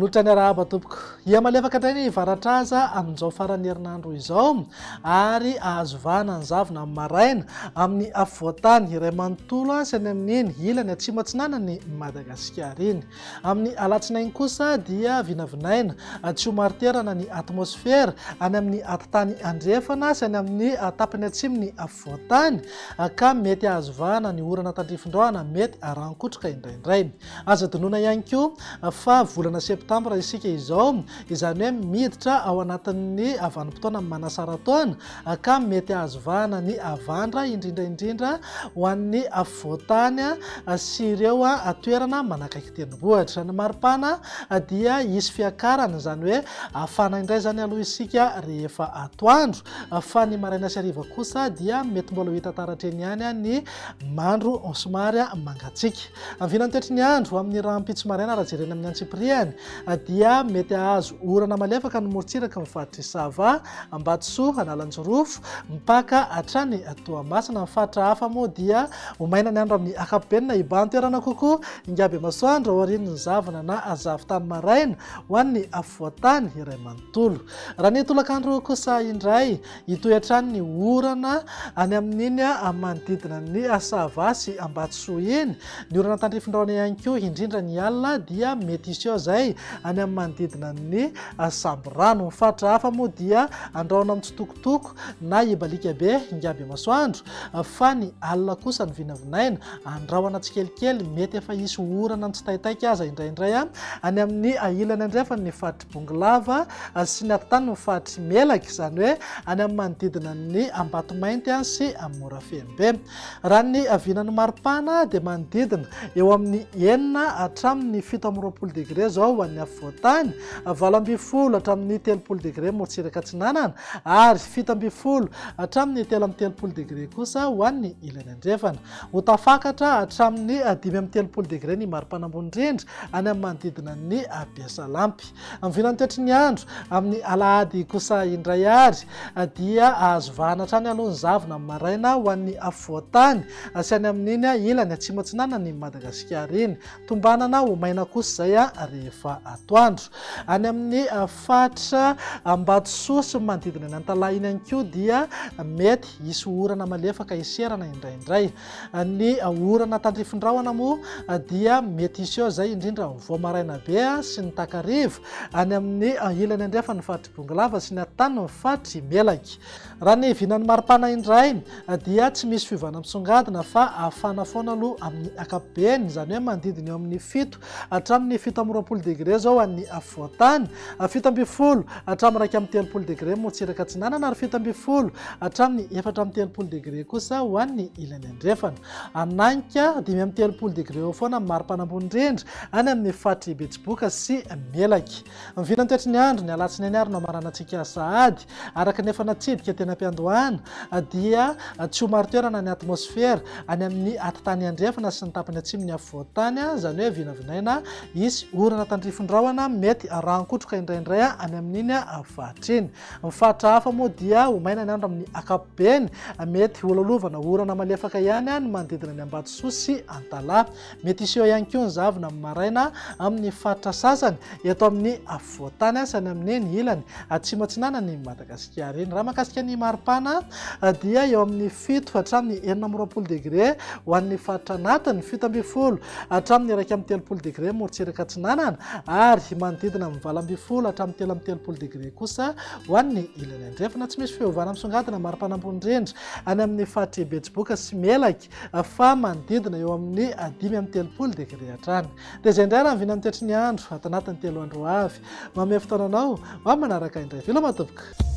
Manolotra ny arahaba tompoko. Hihamalefaka indray ny varatraza amin'izao faran'ny herinandro izao ary ahazo vahana ny zavona amin'ny maraina amin'ny afovoan-tany iray manontolo sy any amin'iny ilany atsimo atsinanan'i Madagasikara iny. Amin'ny alatsinainy kosa dia vinavinaina tsy ho marin-toerana ny atmosfera any amin'ny atitany andrefana sy any amin'ny tapany atsimon'ny afovoan-tany ka mety hahazo vahana ny orana tandrifin-drahona mety haran-kotroka indraindray. Aza adinoina ihany koa fa volana septambra isika izao, izany hoe miditra ao anatin'ny vanim-potoana manasara-taona ka mety hahazo vahana ny havandra indrindra indrindra ho an'ny afovoan-tany sy ireo toerana manakaiky tendrombohitra. Ny maripana dia hisy fiakarana, izany hoe hafana indray izany aloha isika rehefa atoandro fa ny maraina sy hariva kosa dia mety mbola ho hita taratra eny ihany ny mandro somary mangatsiaka. Amin'ny vinan'ny toetry ny andro, amin'ny rahampitso maraina raha jerena amin'ny antsipiriany dia mety hahazo orana malefaka ny morontsiraky ny faritr'i Sava, Ambatosoa, Analanjirofo, mipaka hatrany Toamasina. Ny faritra hafa moa dia ho maina ny andro amin'ny ankapobeny na hibahan-toerana kokoa ingaby masoandro aorian'ny zavona na zavon-tany maraina ho an'ny afovoan-tany iray manontolo. Raha ny tolakandro kosa indray, Hitohy hatrany ny orana any amin'iny manodidina ny Sava sy Ambatosoa iny. Ny orana tandrifin-drahona ihany koa, indrindra ny alina, dia mety hiseho izay any amin'ny manodidina ny Sambirano. Ny faritra hafa moa dia andrahona mitsitokotoko na hibaliaka be ingaby masoandro, fa ny alina kosa no vinavinaina andrahona tsikelikely, mety efa hisy orana mitsitaitaika aza indraindray any amin'ny ilany andrefan'ny faritr'i Bongolava sy ny atitaniny ny faritr'i Melaky, izany hoe any amin'ny manodidina ny Ambatomainty sy Morafenobe. Raha ny vinan'ny maripana dia manodidina eo amin'ny 6 hatramin'ny 27 degre izao ho an'ny afovoan-tany, 18 hatramin'ny 30 degre morontsiraka atsinanana ary 17 hatramin'ny 33 degre kosa ho an'ny ilany andrefana. Ho tafakatra hatramin'ny 35 degre ny maripana ambony indrindra any amin'ny manodidina ny Besalampy. Amin'ny vinan'ny toetry ny andro, amin'ny alahady kosa indray ary dia azo vahana hatrany aloha ny zavona amin'ny maraina ho an'ny afovoan-tany sy any amin'iny ilany atsimo atsinanan'i Madagasikara iny. Tombanana ho maina kosa izay rehefa atoandro. Any amin'ny faritra Ambatosoa sy ny manodidina ny Antalaha iny ihany koa dia mety hisy orana malefaka hiserana indraindray. Ny orana tandrifin-drahona moa dia mety hiseho izay indrindra vao maraina be sy ny takariva any amin'ny ilany andrefan'ny faritr'i Bongolava sy ny atitan'ny faritr'i Melaky. Raha ny vinan'ny maripana indray dia tsy misy fiovana misongadina fa hafana foana aloha amin'ny ankapobeny, izany hoe manodidina eo amin'ny 7 hatramin'ny 27 degre izao an'ny afovoan-tany, 17 hatramin'ny 31 degre morontsiraka atsinanana ary 17 hatramin'ny 34 degre kosa ho an'ny ilany andrefana. Hanainga 35 degre eo foana ny maripana ambony indrindra any amin'ny faritr'i Betsiboka sy Melaky. Ny vinantoetry ny andro, ny alatsinainy ary no hamaranantsika sahady. Araka ny efa natsidika teny am-piandohana dia tsy ho marin-toerana ny atmosfera any amin'ny atitany andrefana sy ny tapany atsimon'ny afovoan-tany, izany hoe vinavinaina hisy orana tandrifin-drahona mety arahan-kotroka indraindray any amin'iny faritra iny. Ny faritra hafa moa dia ho maina ny andro amin'ny ankapobeny, mety holalovana orana malefaka ihany ny manodidina ny Ambatosoa sy Antalaha. Mety hiseho ihany koa ny zavona amin'ny maraina amin'ny faritra sasany eto amin'ny afovoan-tany sy any amin'iny ilany atsimo atsinanan'i Madagasikara iny. Raha mahakasika ny maripana dia eo amin'ny 7 hatramin'ny 26 degre ho an'ny faritra anatiny, 17 hatramin'ny 31 degre morontsiraka atsinanana ary manodidina amin'ny 18 hatramin'ny 33 degre kosa ho an'ny ilany andrefana. Tsy misy fiovana misongadina maripana ambony indrindra any amin'ny faritr'i Betsiboka sy Melaky fa manodidina eo amin'ny 35 degre hatrany. Dia izay indray raha ny vinan'ny toetry ny andro ato anatin'ny 3 andro ho avy. Manome fotoana anao ho amin'ny manaraka indray. Veloma tompoko!